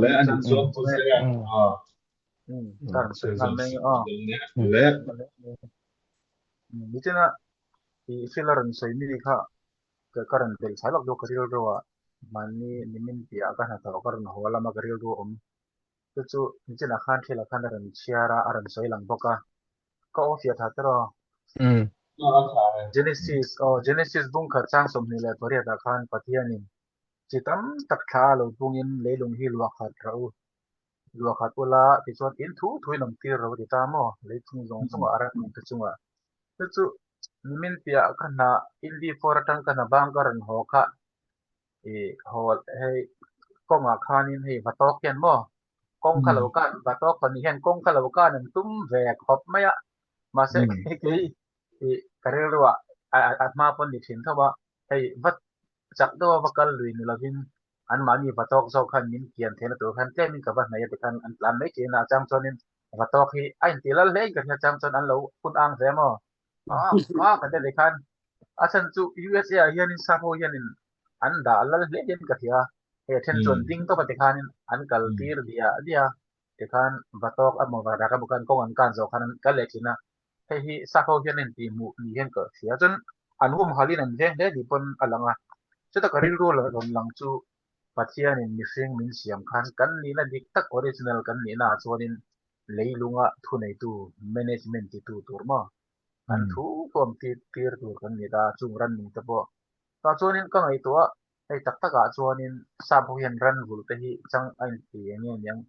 Le ani chuan pu Zea a Ka rawn sawi nghal mai ange aw. Le. Nichina i thil a rawn sawi mi kha ka rawn belh chhai lawk deuh ka rilru ah mahni nimin piah ka hnathawh ka rawn haw lama ka rilru awm chu chu nichinah khan thil ah khan a rawn chhiar a, a rawn sawi lang bawk a. Ka aw fiah tha tawh aw. Genesis aw Genesis bung khat chang 28 ah khan Pathianin chi tam tak thla a lo bungin leilung hi luah khat rah u. Luah khat ula tichuan in thu thuin awm tir ro ti ta maw leichung zawng zawngah a ran awm te chungah. Chu chu nimin piah ka hna Indy 4 atang ka hna bang ka rawn haw kha i haw hei kawngah khanin hei va tawk hian maw kawng kha lo kan va tawk pahnih hian kawng kha lo kan an tum ve khawp mai a mahse kei kei i ka rilruah a hma pawn ni thin tho a hei va chak deuh a va kal lui ni lovin anmahni va tawk zawk khan min kian theihna tur khan tlemin ka va hnaih a tikhan an tlan mai thin a a chang chuanin va tawk hi a inti lal hle in ka hria chang chuan an lo hun ang ve maw a a kan ti leh khan a chhan chu USA ah hianin sap ho hianin an dah lal hle hian ka hria hei a then chuan ding tawp a tikhanin an kal tir diah diah tikhan va tawk emaw va rak emaw khan kawng an kan zawh khan an kal leh thin a hei hi sap ho hian an tih hmuh ni hian ka hria chuan an humhalhin an veng hle tih pawn a lang a chuta ka rilru rawn lang chu Pathianin mihring min siam khan kan nihna dik tak original kan nihna ah chuanin leilunga thuneitu management titu tur maw kan thu huam tir tir tur kan ni ta chung running te pawh tah chuanin ka ngaihtuah hei tak takah chuanin sap ho hian ran vulh te hi chang a inti eng nge niang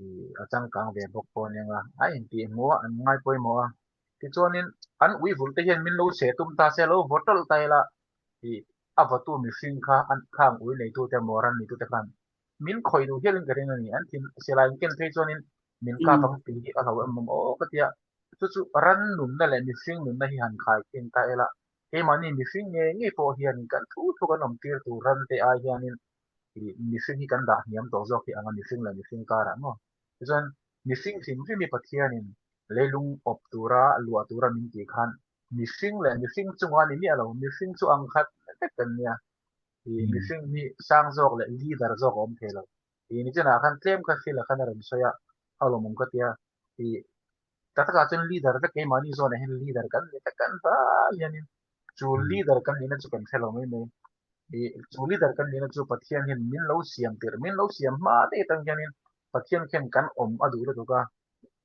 ih a changkang ve bawk pawh aniang a a intih hmuh a an ngai pawimawh a tichuanin an ui vulh te hian min lo chhe tum ta se lo vaw tawlh ta ila ih a vawtu mihring kha an khang ui neitute emaw ran neitute khan min khawih duh hialin ka ring a ni. An thin silai in ken phei chuanin min kap ang tih hi a hlo em awm aw ka tia. Chu chu ran nunna leh mihring nunna hi han khai khin ta ila, keimahni mihring ngei ngei pawh hianin kan thu thu kan awm tir tur ran te ai hianin ih mihring hi kan dah hniam tawh zawk hi ang a mihring leh mihring karah maw. Tichuan mihring hrim hrim hi Pathianin leilung awp tura luah tura min tih khan mihring leh mihring chunga ni miah lo, mihring chu ang khat vek kan nia. Ih mihring hi sang zawk leh leader zawk a awm thei lo. Ih nichinah khan tlem kha Phil-a khan a rawn sawi a, a lawmawm ka tia. Ih tak takah chuan leader vek keimahni zawnah hian leader kan ni vek kan vai hianin chu leader kan nihna chu kan hre lo mai mai. Ih chu leader kan nihna chu Pathian hian min lo siam tirh, min lo siam hma daih atang hianin Pathian khian kan awm a duh lutuk a.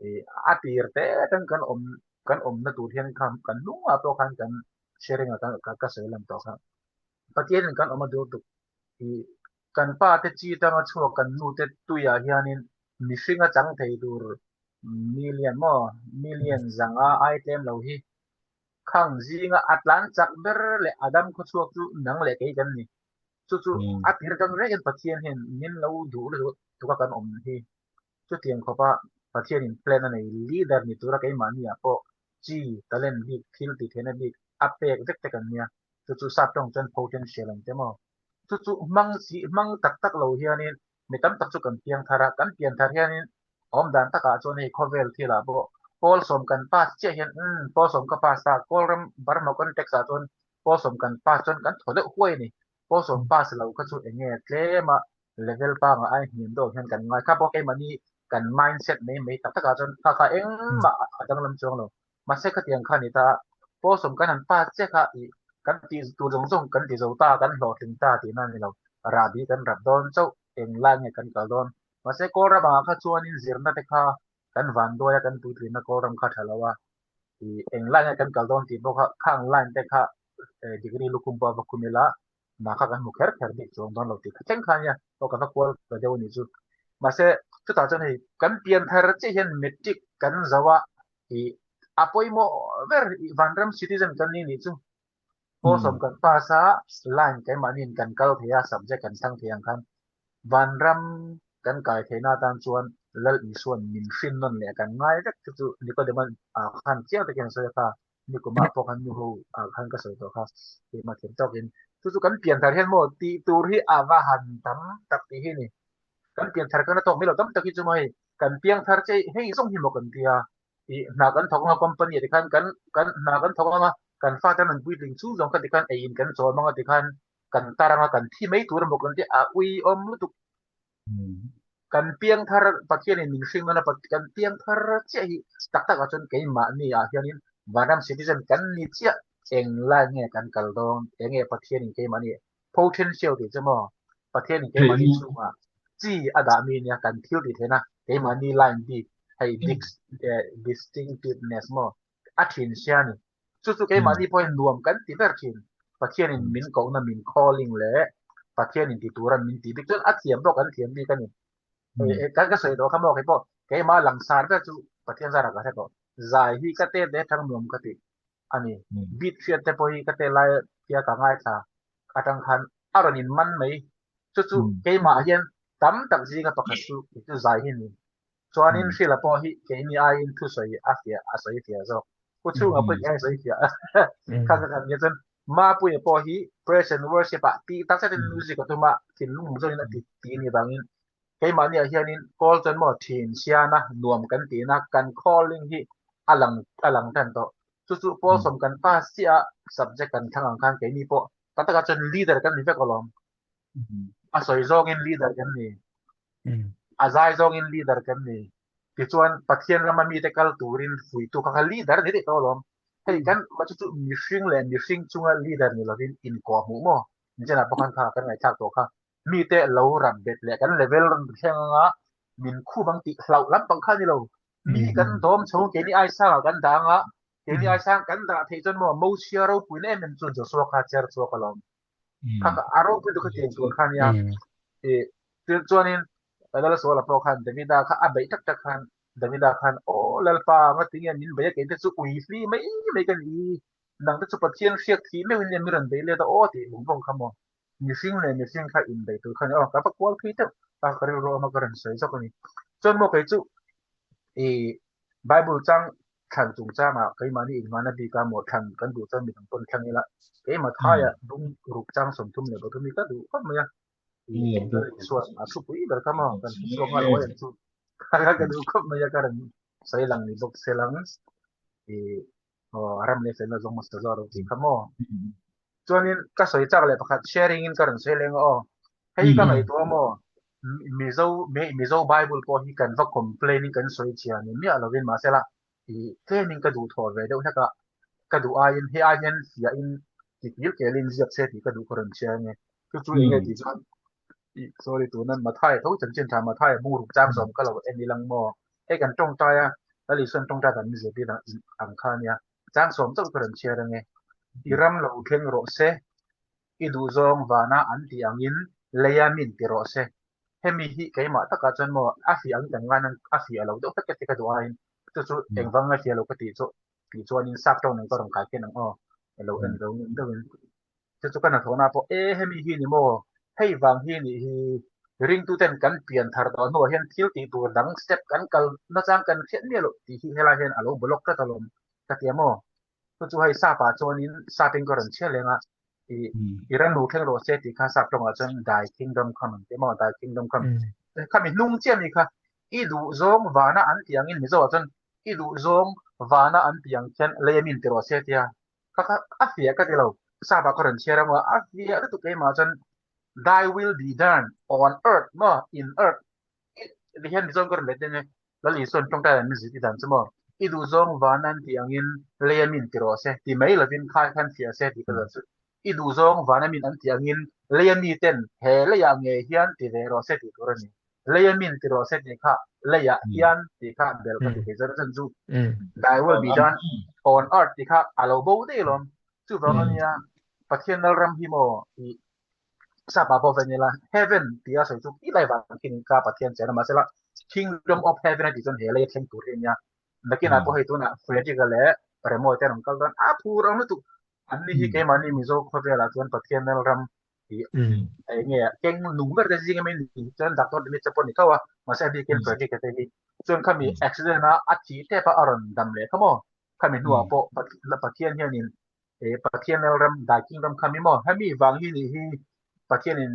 Ih a tir te atang kan awm kan awmna tur hian kha kan hnungah pawh khan kan sharing a ka ka sawi lam tawh kha. Pathianin kan awm a dur tuk ih kan pa te chi tanga chhuak kan nu te tuiah hianin mihringa chang thei tur million maw million zanga ai tlem lo hi khang zinga a tlan chak ber leh a dam khaw chhuak chu nang leh kei kan ni. Chu chu a tir atang rengin Pathian hian min lo duh lutuk a kan awm hi. Chutiang khawpa Pathianin plan a nei leader ni tura keimahniah pawh chi, talent bik, thil tih theihna bik a pek vek te kan nia. Chu chu sap tawng chuan potential an ti maw? Chu chu hmang si hmang tak tak lo hianin mi tam tak chu kan piang thar a, kan pian thar hianin awm dan takah chuan hei khawvel thilah pawh pawl sawm kan pass chiah hian umm pawl sawm ka pass ta, Kawlram Burma context ah chuan pawl sawm kan pass chuan kan thaw deuh huai a ni. Pawl sawm pass lo kha chu eng nge tlem a level panga ai hniam deuh hian kan ngai kha pawh keimahni kan mindset mai mai tak takah chuan kha kha engmah a danglam chuang lo. Mahse khatiang kha a ni ta a, pawl sawm kan han pass chiah kha ih kan tih tur zawng zawng kan ti zo ta, kan hlawhtling ta tihna a ni lo. Rahbi kan rap dawn chauh, eng lai nge kan kal dawn. Mahse Kawlram angah kha chuanin zirna te kha kan vanduai a, kan puitlinna Kawlram kha tha lo a, ih eng lai nge kan kal dawn tih pawh kha khang line te kha degree lukhum pawh a va khum ila, hna kha kan hmu kher kher bik chuang dawn lo tih kha thleng kha ania aw ka va kual ta deuh a nih chu. Mahse chutah chuan hei kan pian thar chiah hian matric kan zo a ih a pawimawh ber ih Vanram citizen kan ni nih chu. Pawl sawm kan pass a line keimahniin kan kal thei a subject kan thlang thei ang khan Vanram kan kai theihna atan chuan Lal Isua'n min hrin nawn leh kan ngai vek chu chu Nicodemus ah khan chiang takin a sawi a kha. Nikumah pawh khan nu ho ah khan ka sawi tawh kha keimah thiam tawkin chu chu kan pian thar hian maw tih tur hi a va han tam tak tih hi ni. Kan pian thar kan la tawk mai lo tam tak hi chu maw hei kan piang thar che hei zawng hi maw kan tia ih hna kan thawk anga company ah tikhan kan kan hna kan thawk anga kan fate an rawn puitling chung zawng kha tikhan ei in kan chawl mang a tikhan kan tar anga kan thi mai tur emaw kan tia a uiawm lutuk. Kan piang thar Pathianin min hring dawn a, kan piang thar chiah hi tak takah chuan keimahni ah hianin vanram citizen kan ni chiah eng lai nge kan kal dawn, eng nge Pathianin keimahni potential tih chu maw Pathianin keimahni chhungah chi a dah mi nia kan thil tih theihna keimahni line bik hei distinctiveness maw a thin sia ni. Chu chu keimahni pawhin nuam kan ti ber thin. Pathianin min kohna min calling leh Pathianin ti tura min tih bik chuan a thiam pawh kan thiam bik a ni. Kan ka sawi tawh kha maw kei pawh keimah langsar ber chu Pathian zarah ka hre tawh. Zai hi ka tet leh thang nuam ka ti a ni. Beat hriat te pawh hi ka tet lai tia ka ngaithla atang khan a rawn in man mai. Chu chu keimah hian tam tak zinga pakhat chu chu zai hi a ni. Chuanin Hrila pawh hi keini aiin thusawi a fiah a sawi fiah zawk. Pu chhunga pawhin a sawi fiah. Kha ka kan nia chuan Mapuia pawh hi praise and worship ah tih tak zetin music a tum a, thinlung hmu zawkin a ti ti a nih vangin keimahni ah hianin call chuan maw thin siana nuam kan tihna kan calling hi a lang a lang tan tawh. Chu chu pawl sawm kan pass chiah a subject kan thlang ang khan keini pawh tak takah chuan leader kan ni vek alawm. A sawi zawngin leader kan ni. A zai zawngin leader kan ni. Tichuan Pathian rama mite kal turin fuitu kha kha leader ni daih tawh alawm. Hei kan chu chu mihring leh mihring chunga leader ni lovin inkawh hmuh maw? Nichenah pawh khan kha kan ngaihthlak tawh kha. Mite lo rap bet leh kan level rawn thleng anga min khup ang tih hlauh lampang kha a ni lo. Mi kan dawm chho keini aisangah kan dah anga keini aisang kan dah theih chuan maw Mosia ropuina em em chu Joshua kha cher chhuak alawm. Kha kha a ropui duh kha tiang tur kha nia. Chuanin Lalsuala pawh khan Davida kha a beih tak tak khan Davida khan aw Lalpa ngatinge min bei a keite chu ui hli mai mai ka ni nang te chu Pathian hriak thih meuhin nia mi rawn bei let a aw tih vawng vawng kha maw mihring leh mihring kha inbeih tur kha ni aw ka va kual phei deuh a ka rilru awm a ka rawn sawi zawk a ni chuan maw kei chu i Bible chang thlan chungchangah keimahni inhmana bika maw thlan kan duh chuan midang pawn thlang ila keimah thaia bung ruk chang 33 hi ka duh khawp mai a. Chuan a thupui ber kha maw kan hre chhuak nghal awih ang chu ka duh khawp mai a ka rawn sawi lang ni bawk se lang i aw ram leh felna zawng hmasa zawk alo tih kha maw chuanin ka sawi chak leh pakhat sharing in ka rawn sawi leng a aw hei ka ngaihtuah maw Mizo Mizo Bible pawh hi kan va complain in kan sawi chhia ni miah lovin mahsela i tlemin ka duhthawh ve deuh hlek a ka duh aiin hei ai hian fiahin ti kil kelin ziak se tih ka duh ka rawn chhiar a ni. Chu chu enge tih chuan i sorry tuna Mathai tho chanchin tha Mathai hmung ruk chang zawm ka lo en ilang maw hei kan tawngtai a Lal Isuan tawngtai dan min zirtir ang kha ania chang sawm chauh ka rawn chhiar ange i ram lo thleng rawh se i duhzawng vana an tih angin leia min ti rawh se hemi hi keimah takah chuan maw a fiah ang kan ngai a fiah lo deuh hlek ka ti ka duh aiin chu chu engvang a fiah lo ka tih chu tih chuanin sap tawng nen ka rawn kai khian ang aw alo en lo ngin deuhin chu chu ka hnathawhna pawh e hemi hi ni maw hei vang hi nih hi ringtuten kan pian thar tawh hnuah hian thil tih tur dang step kan kal nachang kan hriat miah loh tih hi helai hian alo block tlat alawm ka ti a maw chu chu hei sap ah chuanin sapin ka rawn chhiar leng a i i ram lu thleng rawh se tih kha sap tawngah chuan thy kingdom come an ti maw thy kingdom come khami hnung chiah mi kha i duh zawng vana an tih angin mizo ah chuan i duh zawng vana an tih ang khian lei a min ti rawh se tia kha kha a fiah ka ti lo sap ah ka rawn chhiar emaw a fiah lutuk keimah chuan thy will be done on earth maw in earth ti hian mizo ka rawn let eng e Lal Isuan tawngtai an min zirtir dan chu maw i duh zawng vana an tih angin lei a min ti rawh se ti mai lovin khai khan fiah se tih ka zawh chu i duh zawng vana min an tih angin lei a mi ten he leiah ngei hian ti ve rawh se tih tur a ni. Leia min ti rawh se tih kha leiah hian tih kha bel ka ti thei zawk a chu thy will be done on earth tih kha a lo bo daih alawm. Chuvang ania Pathian Lalram hi maw tih sapa pawh ve nila heaven tih a sawi chu ti lai vang khin ka Pathian chen a mahsela kingdom of heaven a tih chuan he lei a thleng tur hi ania. Nakinah pawh hei tunah Frederick-a leh Remoy te an rawn kal dawn a phur ang lutuk. Anni hi keimahni Mizo khawvelah chuan Pathian Lalram i enge keng nung ber te zinga mai ni chuan doctor te mi chapon ni tho a mahse a bikin Frederick te hi chuan khami accident a a thi tep a a rawn dam leh kha maw khami hnuah pawh Pathian hianin e Pathian ram Thy Kingdom khami maw hemi vang hi nih hi Pathianin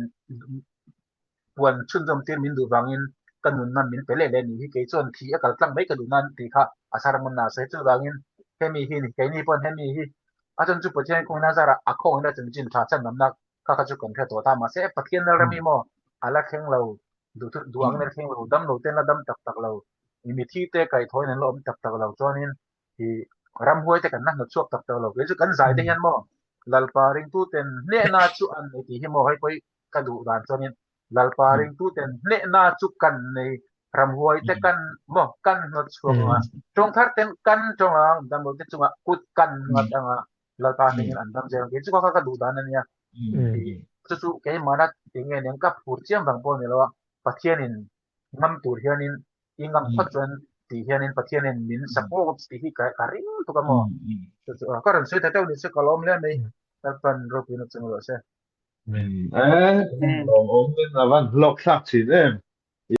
puan chhunzawm tir min duh vangin ka nunna min pe leh leh nih hi kei chuan thi a kal tlang mai ka duh nan tih kha a sermon na sawi chuvangin hemi hi ni keini pawn hemi hi a chuan chu Pathian kawngna zarah a khawngna chanchin tha chhan namna kha kha chu kan hre tawh ta mahse Pathian lalram hi maw a la thleng lo. Duh thu duh angin a thleng lo, dam lo ten la dam tak tak lo, i mithi te kaihthawhin an la awm tak tak lo chuanin i ramhuai te kan la hnawt chhuak tak tak lo. Kei chu kan zai te hian maw Lalpa ringtu ten hnehna chu an nei tih hi maw hei pawh hi ka duh dan chuanin Lalpa ringtu ten hnehna chu kan nei ramhuai te kan maw kan hnawt chhuak anga tawng thar ten kan tawng ang dam lo te chungah kut kan nghat anga Lalpa hmingin an dam zel ang. Kei chu kha ka duh dan a nia. Chu chu keimahna eng nge nen ka phur chiam vang pawh a ni lo a, Pathianin ngam tur hianin i ngam phawt chuan tih hianin Pathianin min support tih hi ka ring tuk a maw. Chu chu ka rawn sawi ta deuh ni chu ka lawm hle mai. Lalpan ropuina chung rawh se. Lawmawm in a van hlawk thlak thin em.